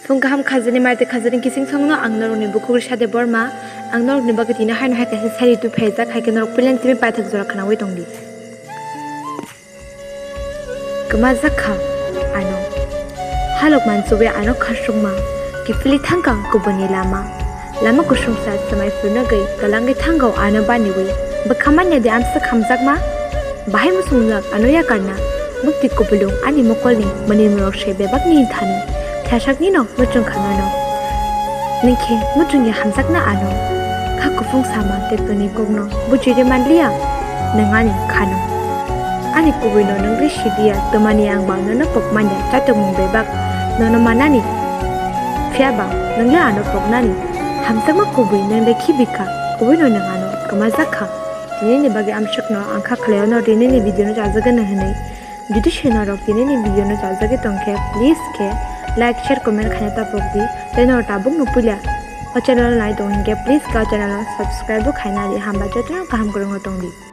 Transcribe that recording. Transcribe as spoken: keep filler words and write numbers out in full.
Phung kaham khajani, mai tei khajani kising songno ang norokni bukhuk Risa Debbarma. Ang norokni bagwi tini haino hai kaisa sari twi phaijak, hai khe norok puilani simi paithak jora khwnawi tongdi. Kwmajak kha ano. Halok mansuwi ano khasukma. Kiphilwi thangkha kubuni lama. Lama kusungsa swmai phunugwi kwlangwi thango ano baniwi. Bwkha manya di amsa khamjakma? Bahai musungjak ano yakarna. Bukti kubulung ani mokolni mwnwimung rok se bebakni thani. Thasaknino muchung kha mano. Nwng khe muchungya hamjakna ano. Kha kuphung sama tei toni kokno bujiri manliya. Nwng ani khano. Ani kubuino nwng risidiya, twmani ang ba nono pokmanya chatokmung bebak nono manani. Phiyaba nwng le ano poknani. Hamjakma kubui nwng le khibika, kubuino nwng ano kwmajak kha. Tinini bagwi amsukno ang kha khlaio no tinini video no chajagwi nw hwnwi. Jodi se norok tinini video no chajagwi tongkhe, please khe like, share, comment khaina tapokdi. Tei norok tabukno puila o channel nai tong hinkhe, please khe o channel no subscribe bo khaina di. Hamba jotono kaham kwrwngno tongdi.